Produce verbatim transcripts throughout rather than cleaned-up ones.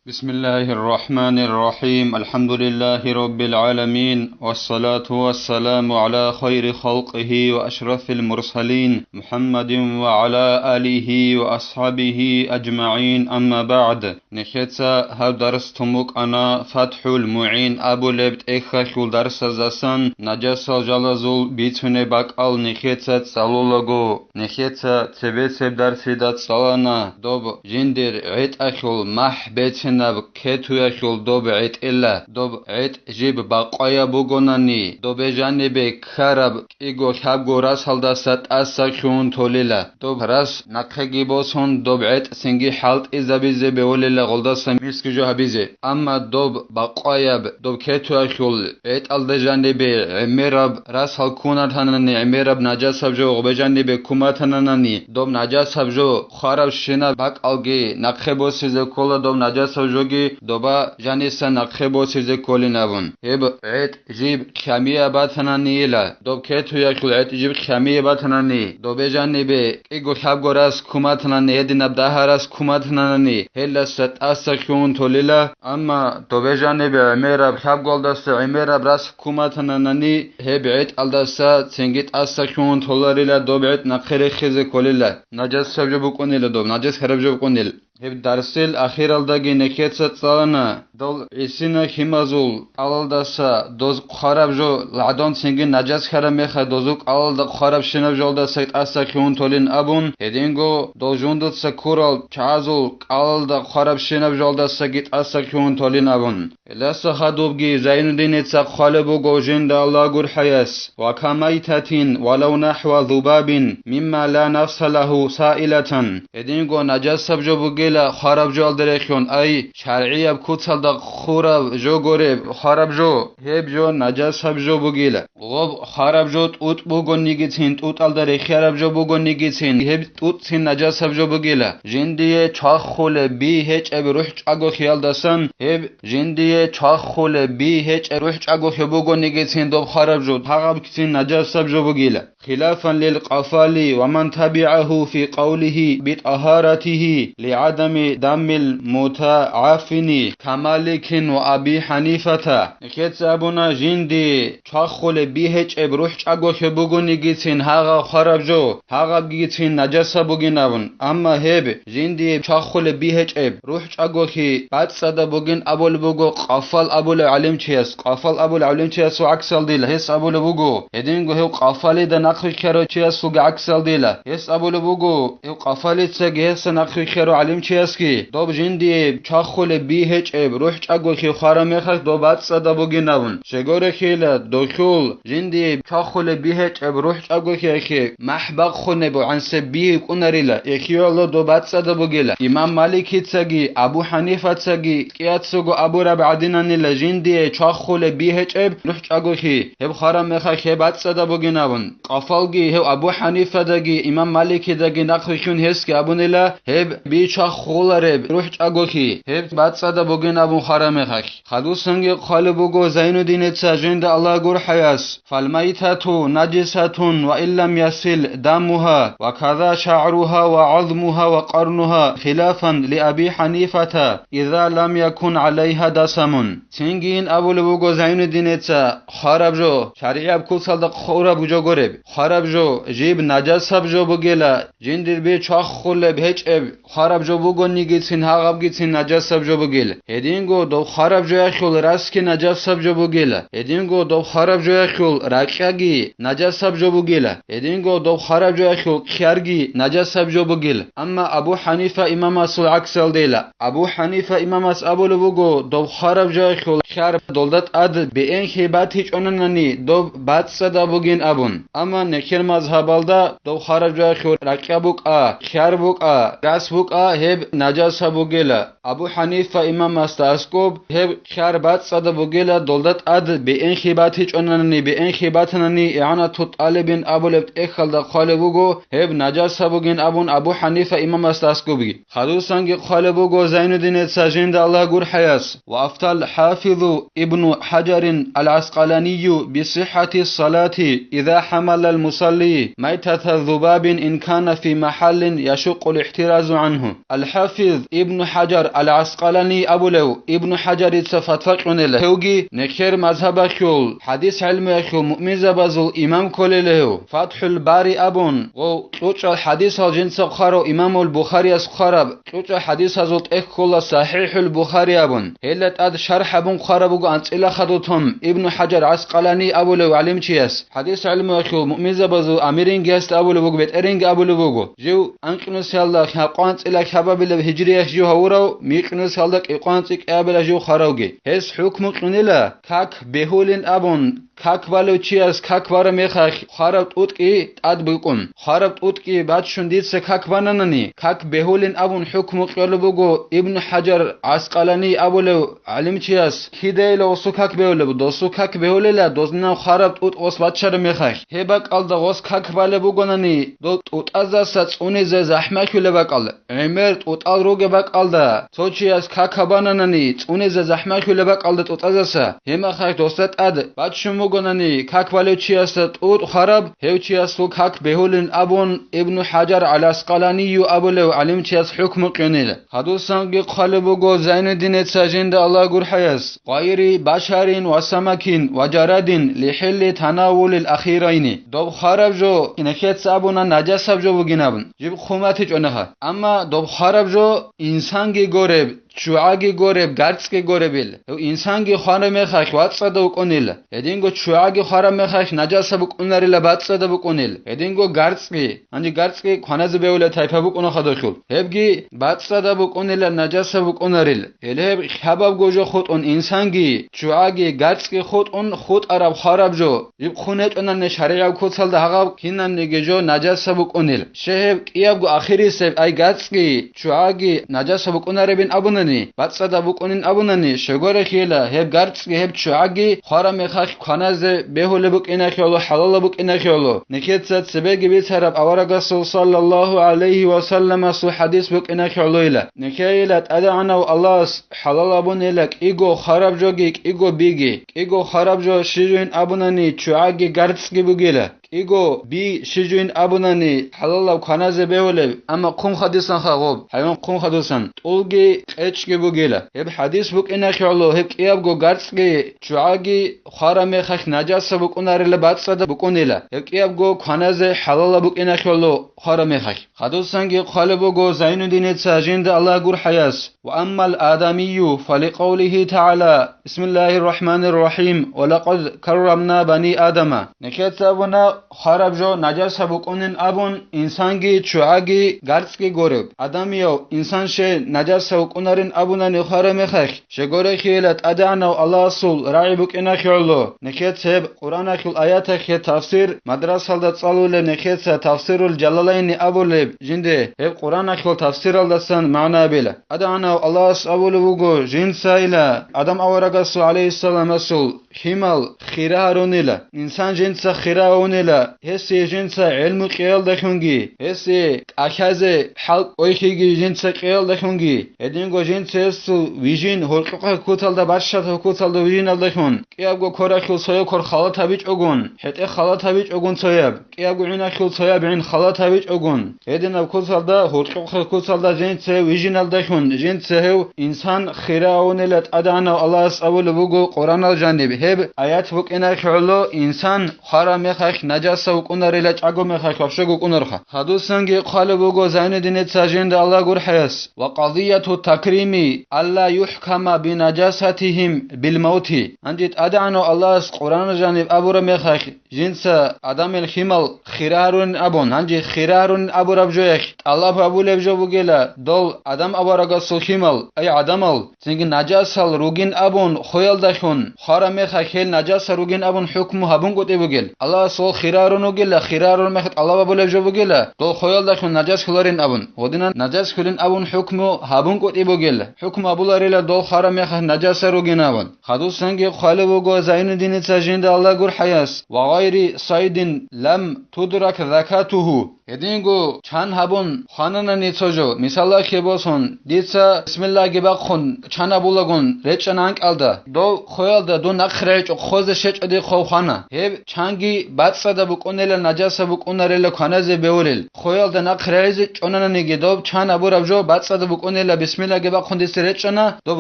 بسم الله الرحمن الرحيم. الحمد لله رب العالمين. والصلاة والسلام على خير خلقه وأشرف المرسلين محمد وعلى آله وأصحابه أجمعين. أما بعد. Нехеца гьаб дарс тун букӀана ФатхӀул МугӀин абулеб тӀехьалъул дарсаздасан, нажасал жалазул бицунеб бакӀал нехеца цӀалулаго. Нехеца цебесеб дарсида цӀалана доб жиндир гӀетӀалъул махӀ бецинаб кетуялъул доб гӀетӀила, доб гӀетӀ жиб бакъваяб бугонани, добе жанибе ккараб кӀиго-лъабго расалдаса тӀаса хьун толила. Доб рас нахъеги босун, доб гӀетӀ цинги хӀалтӀизабизе бегьулила гъолдаса мискӀжо гьабизе. Амма доб бакъваяб, доб кетуялъул гӀетӀалда жанибе гӀемераб расал ккунатанани, гӀемераб нажасаб жо гъобе жанибе ккун батананани, доб нажасаб жо хварабщинаб бакӀалги нахъе босизе ккола доб нажасаб жоги доба жаниса нахъе босизе кколин абун. Гьеб гӀетӀ жиб хьамияб батананийила, доб кетуялъул гӀетӀ жиб хьамияб батанани, добе жанибе кӀиго-лъабго рас ккун батанани, гьединаб дагьа рас ккун батананани, гьелдаса тӀаса хьун толила, амма добе жанибе гӀемераб лъабгоялдаса гӀемераб рас ккун батананани, гьеб гӀетӀалдаса цинги тӀаса хьун толарила, доб гӀетӀ нахъе рехизе кколила, нажасаб жо букӀунила доб, нажас хьараб жо букӀунел. Гьеб дарсил ахиралдаги нехеца цӀалана, дол гӀисина хьимазул кӀалалдаса доз хъвараб жо, лагӀдон цинги нажас хьараб мехалъ дозул кӀалалда хъварабщинаб жолдаса тӀаса хьун толин абун, гьединго дол жундуца ккурал чагӀазул кӀалалда хъварабщинаб жолдасаги тӀаса хьун толин абун. Гьелдаса хадубги Зайнуддиница хъвалеб буго жинда Аллагь гурхӀаяс: «Ва камайтатин валав нахӀва зубабин мимма ла нафса лагьу саилатан». Гьединго нажасаб жо бугила хвараб жоялда рехьун, ай, шаргӀияб куцалда хъураб жо гуреб хвараб жо, гьеб жо нажасаб жо бугила. Гъоб хвараб жо тӀутӀ бугонигицин, тӀутӀалда рехияраб жо бугонигицин, гьеб тӀутӀцин нажасаб жо бугила. Жиндие чвахулеб би гьечӀеб рухӀ чӀаголъиялдасан, гьеб жиндие чвахулеб би гьечӀеб рухӀ чӀаголъи бугонигицин доб хвараб жо, гьагъабгицин нажасаб жо бугила. خلافا للقفال ومن تبعه في قوله بطهارته لعدم دم المتعفن كمالك وأبي حنيفة. Нехеца абуна жинди чвахулеб би гьечӀеб рухӀ чӀаголъи бугонигицин гьагъа хвараб жо, гьагъабгицин нажаса бугин абун. Амма гьеб жиндие чвахулеб би гьечӀеб рухӀ чӀаголъи бацӀцӀадаб бугин абулеб буго Къаффал абулев гӀалимчияс. Къаффал абулев гӀалимчиясул гӀаксалдила гьес абулеб буго, гьединго гьев Къаффалида нахъвилълъарав чиясулги гӀаксалдила гьес абулеб буго, гьев Къаффалицаги гьесда нахъвилълъарав гӀалимчиясги, доб жиндие чвахулеб би гьечӀеб рухӀ чӀаголъи хвараб мехалъ доб бацӀцӀадаб бугин абун. Щегорехила дохьул жиндие чвахулеб би гьечӀеб рухӀ чӀаголъиялъе махӀ бахъунеб гӀансеб би йикӀунарила, эхиялда доб бацӀцӀадаб бугила. Имам Маликицаги Абу ХӀанифацаги кӀияцаго абураб гӀадинанила жиндие чвахулеб би гьечӀеб рухӀ чӀаголъи, гьеб хвараб мехалъ гьеб бацӀцӀадаб бугин абун. Къафалги гьев Абу ХӀанифадаги имам Маликидаги нахъвилълъун гьесги абунила, гьеб би чвахулареб рухӀ чӀаголъи, гьеб бацӀцӀадаб бугин абун хвараб мехалъ. Хадусанги хъвалеб буго Зайнуддиница жинда Аллагь гурхӀаяс: فالميتة نجسة وإن لم يصل دمها وكذا شعرها وعظمها وقرنها خلافا لأبي حنيفة إذا لم يكن عليها دسم. Цинги ин абулеб буго Зайнуддиница, хвараб жо, шаргӀияб куцалда хъураб жо гуреб, хвараб жо, жиб нажасаб жо бугила, жиндир би чвахулеб гьечӀеб хвараб жо бугонигицин гьагъабгицин нажасаб жо бугила. Гьединго доб хвараб жоялъул расги нажасаб жо бугила. Гьединго доб хвараб жоялъул ракьаги нажасаб жо бугила. Гьединго доб хвараб жоялъул хъярги нажасаб жо бугила. Амма Абу ХӀанифа имамасул гӀаксалдила. Абу ХӀанифа имамас абулеб буго, доб хвараб жоялъул хъяр долда тӀад беэнлъи батичӀонанани доб бацӀцӀадаб бугин абун. Амма нехер мазгьабалда доб хвараб жоялъул ракьа букӀа, хъяр букӀа, рас букӀа, гьеб нажаса бугила. Абу ХӀанифа имамасда аскӀоб гьеб хъяр бацӀцӀадаб бугила, долда тӀад беэнлъи батичӀонанани, беэнлъи батанани, ИгӀанату ТӀалибин абулеб тӀехьалда хъвалеб буго, гьеб нажаса бугин абун Абу ХӀанифа имамасда аскӀобги. Хадусанги хъвалеб буго Зайнуддиница жинда Аллагь гурхӀаяс: وأفتى الحافظ ابن حجر العسقلاني بصحة الصلاة إذا حمل المصلي ميتة ذباب إن كان في محل يشق الاحتراز عنه. ХӀафиз Ибну ХӀаджар ал-ГӀаскъалани абулев, Ибну ХӀаджарица фатва кьунела, гьевги нехер мазгьабалъул, хӀадис гӀелмуялъул муъминзабазул имам кколела гьев, ФатхӀул Бари абун, ва кьучӀал хӀадисал жинца хъварав имамул Бухарияс хъвараб, кьучӀал хӀадисазул тӀехь ккола СахӀихӀул Бухари абун. Гьелда тӀад шархӀ гьабун хъвараб буго анцӀила хадутун Ибну ХӀаджар ГӀаскъалани абулев гӀалимчияс. ХӀадис гӀелмуялъул муъминзабазул амиринги гьесда абулеб буго, бетӀеринги абулеб буго. Жив анкьнусиялда хӀакъу анцӀила лъабабилеб гьижриялъ жив гьавурав, микьнусиялда кӀикъоанцӀи кӀиабилеб жив хваравги. Гьес хӀукму кьунила, как бегьулин абун, как балев чияс как бараб мехалъ хвараб тӀутӀги тӀад букӀун. Хвараб тӀутӀги баччун дица как бананани, как бегьулин абун хӀукму кьолеб буго Ибну ХӀаджар ГӀаскъалани абулев гӀалимчияс, кидайила гъосу как бегьулеб, досу как бегьулела, дознинан хвараб тӀутӀ гъос баччараб мехалъ. Гьеб бакӀалда гъос как балеб бугонани, дол тӀутӀаздаса цӀунизе захӀмалъулеб бакӀалда, гӀемер тӀутӀал ругеб бакӀалда, цо чияс как гьабананани, цӀунизе захӀмалъулеб бакӀалда тӀутӀаздаса, гьеб мехалъ досда тӀад баччун бугонани, как балев чиясда тӀутӀ хвараб, гьев чиясул как бегьулин абун, Ибну ХӀаджар ал-ГӀаскъаланию абулев гӀалимчияс хӀукму кьунила. Гьадусанги хъвалеб буго Зайнуддиница, жинда Аллагь гурхӀаяс, гъайри башарин ва самакин ва жарадин лихӀилли танавулил ахирайни. Доб хвараб жо нехеца абуна нажасаб жо бугин абун, жиб хъуматичӀонаха. Амма доб хвараб жо инсанги гореб, ччугӀаги гореб, гарцӀги горебил. Гьев инсанги хвараб мехалъ вацӀцӀадав вукӀунила. Гьединго ччугӀаги хвараб мехалъ нажасаб букӀунарила, бацӀцӀадаб букӀунил. Гьединго гарцӀги, гьанже гарцӀги кваназе бегьулеб тайпа букӀуна хадалъул. Гьебги бацӀцӀадаб букӀунила, нажасаб букӀунарил. Гьеле гьеб хабабго жо хутӀун инсанги, ччугӀаги, гарцӀги хутӀун хутӀараб хвараб жо. Жиб хъун гьечӀонани шаригӀав куцалда гьагъаб кинабниги жо нажасаб букӀунил. Щай гьеб кӀиябго ахирисеб ай гарцӀги, ччугӀаги нажасаб букӀунаребин абунани, бацӀцӀадаб букӀунин абунани, щайгурелъила гьеб гарцӀги гьеб ччугӀаги хвараб мехалъ кваназе бегьулеб букӀиналъе гӀоло, хӀалалаб букӀиналъе гӀоло. Нехеца цебеги бицараб аварагасул саллаллагьу гӀалайгьи ва салламасул хӀадис букӀиналъе гӀолойила. Нехейила ТӀадегӀанав Аллагьас хӀалал абунила кӀиго хвараб жоги кӀиго биги. КӀиго хвараб жо щижуйин абунани, ччугӀаги гарцӀги бугила. КӀиго би щижуйин абунани, хӀалалаб кваназе бегьулеб, амма хъун хадисан хагъуб, хӀайван хъун хадусан, тӀулги кьечӀги бугила. Гьеб хӀадис букӀиналъе гӀоло, гьеб кӀиябго гарцӀги, ччугӀаги хвараб мехалъ нажасаб букӀунарила, бацӀцӀадаб букӀунила. Гьеб кӀиябго кваназе хӀалалаб букӀиналъе гӀоло хвараб мехалъ. Хадусанги хъвалеб буго Зайнуддиница, жинда Аллагь гурхӀаяс: «Ва аммал адамию фаликъавлигьи тагӀала, бисмиллагьир рахӀманир рахӀим, ва лакъад каррамна бани Адама». Нехеца абуна хвараб жо нажасаб букӀунин абун, инсанги ччугӀаги гарцӀги гореб. Адамияв, инсан щай нажасаб букӀунарин абунани хвараб мехалъ, щайгурелъила ТӀадегӀанав Аллагьасул рагӀи букӀиналъе гӀоло. Нехеца гьеб Къуръаналъул аятахъе тафсир мадрасалда цӀалулеб, нехеца Тафсирул Жалалайни абулеб жинде, гьеб Къуръаналъул тафсиралдасан магӀна гьабила. ТӀадегӀанав Аллагьас абулеб буго, жинцайила, Адам аварагасул гӀалайгьиссаламасул лъимал хира гьарунила. Инсан жинца хира гьавунила, гьесие жинца гӀелму кьеялдалъунги, гьесие кӀалъазе хӀал кӀвейхьиги жинца кьеялдалъунги, гьединго жинца гьесул вижин гьоркьохъеб куцалда, бащадаб куцалда вижиналдалъун, кӀиябго коралъул цояб кор халат гьабичӀогун, хӀетӀе халат гьабичӀогун цояб, кӀиябго гӀиналъул цояб гӀин халат гьабичӀогун, гьединаб куцалда, гьоркьохъеб куцалда жинца вижиналдалъун, жинца гьев инсан хира гьавунила. ТӀадегӀанав Аллагьас абулеб буго Къуръанал жаниб, гьеб аят букӀиналъе гӀоло, инсан хвараб мехалъ нажасаб вукӀунарила, чӀаго мехалъ вообще вукӀунарха. Хадусанги хъвалеб буго Зайнуддиница, жинда Аллагь гурхӀаяс: «Ва къадияту такрими алла юхӀкама бинажасатигьим билмаути». Гьанже ТӀадегӀанав Аллагьас Къуръанал жаниб абураб мехалъ, жинца Адамил лъимал хира гьарунин абун, гьанже хира гьарунин абураб жоялъ тӀалаб гьабулеб жо бугила, дол Адам аварагасул лъимал, ай гӀадамал, цинги нажасал ругин абун хоялдалъун, хвараб мехалъ гьел нажасал ругин абун хӀукму гьабунгутӀи бугел. Аллагьас гьел хира гьарун вугила, хира гьарураб мехалъ тӀалаб гьабулеб жо бугила, дол хоялдалъун нажас хьуларин абун. Гьединан нажас хьулин абун хӀукму гьабунгутӀи бугел. ХӀукму гьабуларила дол хвараб мехалъ нажасал ругин абун. Хадусанги хъвалеб буго Зайнуддиница, жинда Аллагь гурхӀаяс: «Ва гъайри сайдин лам тудрак закатугьу». Гьединго чан гьабун хвананани цо жо, мисалалъе босун, дица бисмиллагьги бахъун чан гьабулагун речӀчӀана анкьалда, дов хвеялда дун нахъе рагӀичӀо хъозе щвечӀоди хъов хвана. Гьеб чанги бацӀцӀадаб букӀунела, нажаса букӀунарела кваназе бегьулел. Хвеялда нахъе рагӀизе чӀонананиги доб чан гьабураб жо бацӀцӀадаб букӀунела, бисмиллагьги бахъун дица речӀчӀана, доб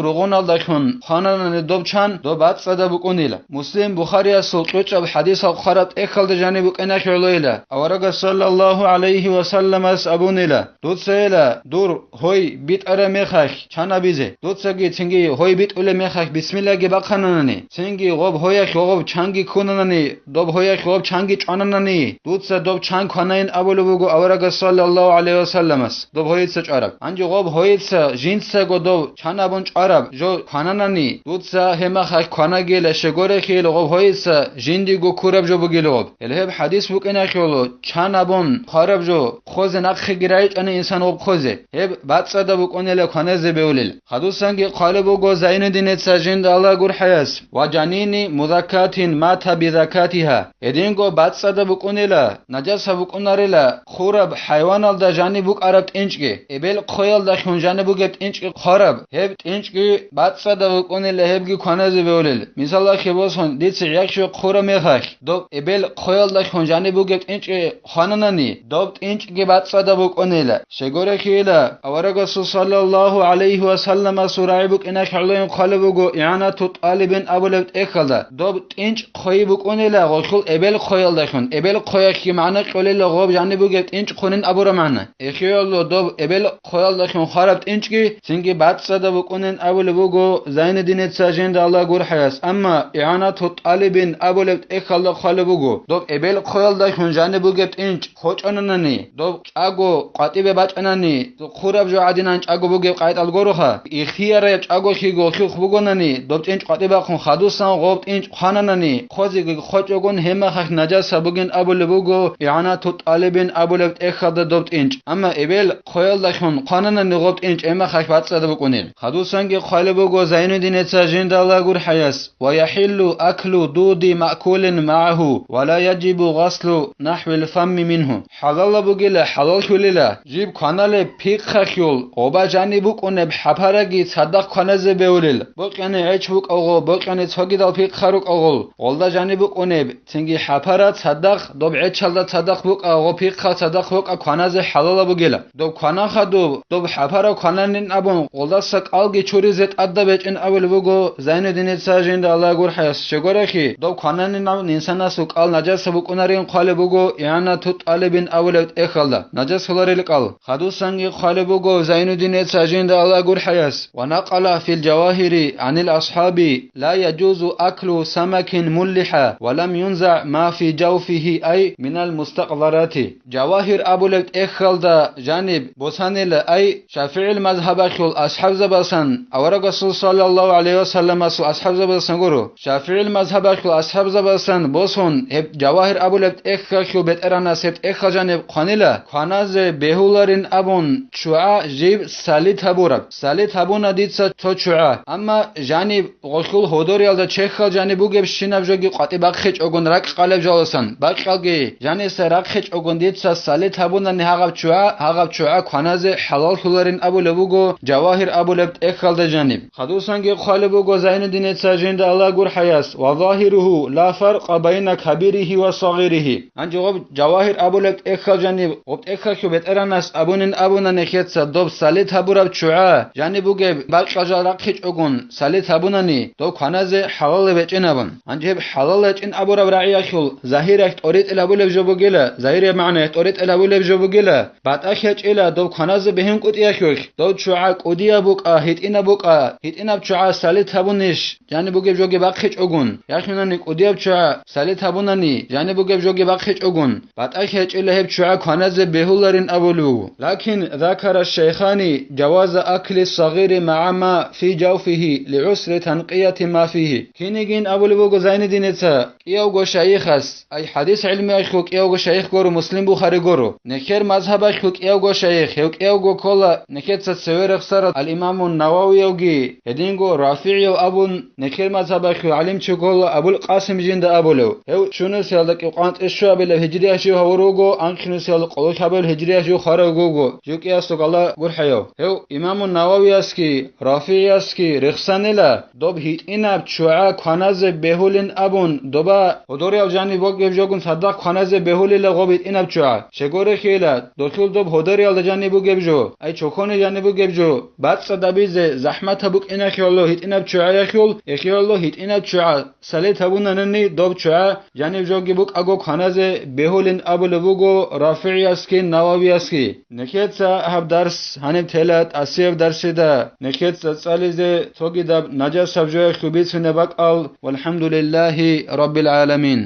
ругъуналдалъун хвананани доб чан, доб бацӀцӀадаб букӀунела. Муслим, Бухариясул кьучӀаб хӀадисал хъвараб тӀехьалда жаниб букӀиналъе гӀолойила. Аварагас саллаллагьу гӀалайгьи ва салламас абунила: «Дуцайила дур гьой битӀараб мехалъ чан гьабизе. Дуцаги цинги гьой битӀулеб мехалъ бисмиллагьги бахъананани, цинги гъоб гьоялъ гъоб чанги ккунанани, доб гьоялъ гъоб чанги чӀвананани, дуца доб чан кванайин», абулеб буго аварагас саллаллагьу гӀалайгьи ва салламас, доб гьоица чӀвараб. Гьанже гъоб гьоица жинцаго дов чан абун чӀвараб жо квананани, дуца гьеб мехалъ кванагейила, щегорехъийила гъоб гьоица жиндиго ккураб жо бугила гъоб. Гьеле гьеб хӀадис букӀиналъе гӀоло, чан абун хвараб жо хъозе нахъеги рагӀичӀани инсан гъоб хъозе, гьеб бацӀцӀадаб букӀунела кваназе бегьулел. Хадусанги хъвалеб буго Зайнуддиница, жинда Аллагь гурхӀаяс: «Ва жанини музаккатин мата бизаккатигьа». Гьединго бацӀцӀадаб букӀунела, нажаса букӀунарела, хураб хӀайваналда жаниб букӀараб тӀинчӀги, эбел хъоялдалъун жаниб бугеб тӀинчӀги хъвараб, гьеб тӀинчӀги бацӀцӀадаб букӀунела, гьебги кваназе бегьулел. Мисалалъе босун, дица гӀяхӀ хураб мехалъ, доб эбел хъоялдалъун жаниб бугеб тӀинчӀги хвананани, доб тӀинчӀги бацӀцӀадаб букӀунела. Щегорехъийила, аварагасул саллаллагьу гӀалайгьи ва салламасул рагӀи букӀиналъе гӀолоин хъвалеб буго ИгӀанату тӀалибин абулеб тӀехьалда, доб тӀинчӀ хъойи букӀунела гъолъул эбел хъоялдалъун, эбел хъоялъги магӀна кьолела гъоб жаниб бугеб тӀинчӀ хъунин абураб магӀна. Эхиялъул доб эбел хъоялдалъун хвараб тӀинчӀги цинги бацӀцӀадаб букӀунин абулеб буго Зайнуддиница, жинда Аллагь гурхӀаяс, амма ИгӀанату тӀалибин абулеб тӀехьалда хъвалеб буго, доб эбел хъоялдалъун жаниб бугеб тӀинчӀ хочӀонанани, доб чӀаго къватӀибе бачӀанани, хураб жо гӀадинан чӀаго бугеб къайдал гуроха, ихтияраяб чӀаголъиги гъолъухъ бугонани, доб тӀинчӀ къватӀибахъун хадусан гъоб тӀинчӀ хъвананани, хъозеги хочӀогун гьеб мехалъ нажаса бугин абулеб буго ИгӀанату тӀалибин абулеб тӀехьалда доб тӀинчӀ. Амма эбел хъоялдалъун хъвананани гъоб тӀинчӀ гьеб мехалъ бацӀцӀадаб букӀунел. Хадусанги хъвалеб буго Зайнуддиница, жинда Аллагь гурхӀаяс: «Ва яхӀиллу аклу дуди маъкулин магӀагьу, ва ла яжибу гъаслу нахӀвил фамми мингьу». ХӀалалаб бугила, хӀалаллъулила, жиб кваналеб пихъалъул гъоба жаниб букӀунеб хӀапараги цадахъ кваназе бегьулел, бокьани гӀеч букӀалгъо, бокьани цогидал пихъа рукӀалгъул, гъолда жаниб букӀунеб, цинги хӀапара цадахъ, доб гӀечалда цадахъ букӀа, гъо пихъа цадахъ букӀа кваназе хӀалалаб бугила. Доб квана хадуб, доб хӀапара квананин абун, гъолдаса кӀалги чуризе тӀадаб гьечӀин абулеб буго Зайнуддиница, жинда Аллагь гурхӀаяс. Щегорехъи, доб квананин абун инсанасул кӀал нажаса букӀунарин хъвалеб буго ИгӀанату тӀалибин абулеб тӀехьалда, нажас хьуларел кӀал. Хадусанги хъвалеб буго Зайнуддиница, жинда Аллагь гурхӀаяс: «Ва накъала фил жавагьири гӀанил асхӀаби ла яжузу аклу самакин муллихӀа ва лам юнзагӀ ма фи жавфигьи ай минал мустакъзарати». Жавагьир абулеб тӀехьалда жаниб босанила, ай, ШафигӀил мазгьабалъул асхӀабзабасан, аварагасул саллаллагьу гӀалайгьи ва салламасул асхӀабзабасан гуро. ШафигӀил мазгьабалъул асхӀабзабасан босун, гьеб Жавагьир абулеб тӀехьалъул бетӀеранас гьеб тӀехьал жаниб хъванила, кваназе бегьуларин абун ччугӀа жиб салит гьабураб. Салит гьабуна дица цо ччугӀа, амма жаниб гъолъул гьодориялда чехьал жаниб бугебщинаб жоги къватӀи бахъичӀогун ракӀкъалеб жаласан, бакьалги жаниса рахъичӀогун дица салит гьабунани гьагъаб ччугӀа, гьагъаб ччугӀа кваназе хӀалаллъуларин абулеб буго Жавагьир абулеб тӀехьалда жаниб. Хадусанги хъвалеб буго Зайнуддиница жинда Аллагь гурхӀаяс: «Ва загьиругьу ла фаркъа байна кабиригьи ва сагъиригьи». Гьанже гъоб Жавагьир абулеб тӀехьал жаниб, гъоб тӀехьалъул бетӀеранас абунин абуна нехеца доб салит гьабураб ччугӀа жаниб бугеб бакьал жал рахъичӀогун салит гьабунани, доб кваназе хӀалалаб гьечӀин абун. Гьанже гьеб хӀалал гьечӀин абураб рагӀиялъул загьириялъ тӀоритӀил гьабулеб жо бугила, загьирияб магӀнаялъ тӀоритӀил гьабулеб жо бугила, батӀалъ гьечӀила доб кваназе бегьин кӀутӀиялъулъ, дов ччугӀа кӀудияб букӀа, гьитӀинаб букӀа, гьитӀинаб ччугӀа салит гьабунищ, жаниб бугеб жоги бахъичӀогун, яхинани кӀудияб ччугӀа салит гьабунани, жаниб бугеб жоги бахъичӀогун, батӀалъ гьечӀила гьеб ччугӀа кваназе бегьуларин абулеб буго. Лакин закара шайхани жаваза акли сагъири магӀа ма фи жавфигьи лигӀусри танкъияти ма фигьи. Кинигин абулеб буго Зайнуддиница, кӀиявго шайихас, ай хӀадис гӀилмиялъул кӀиявго шайих гуро, Муслим, Бухари гуро. Нехер мазгьабалъул кӀиявго шайих, гьев кӀиявго ккола нехеца цеве рехсарал ал-Имаму Нававиявги, гьединго РафигӀияв абун, нехер мазгьабалъул гӀалимчи ккола Абул-Къасим жинда абулев. Гьев ччунусиялда кӀикъоялда щуабилеб гьижрияв жив гьавур вуго, анкь Кинусиял къоло хабал гьижриялъ жо хварав гуго, жукӀиясда гала гурхӀаяв. Гьев имаму Нававиясги, РафигӀиясги рехсанила, доб гьитӀинаб ччугӀа кваназе бегьулин абун, доба гьодориял жаниб бугеб жогун цадахъ кваназе бегьулила гъоб гьитӀинаб ччугӀа. Щегорехьейила, долъул доб гьодориялда жаниб бугеб жо, ай чохьони жаниб бугеб жо, бацӀцӀадабизе, захӀматаб букӀинахьуло гьитӀинаб ччугӀаяхьул, эхьиялъул гьитӀинаб ччугӀа салет гьабунанани доб ччугӀа жаниб жоги букӀаго кваназе бегьулин абулеб буго РафигӀиясги Нававиясги. Нехеца гьаб дарс гьаниб тела тӀасияб дарсида, нехеца цӀализе цогидаб нажасаб жоялъул бицунеб бакӀал, валхӀамдулиллагьи раббил гӀаламин.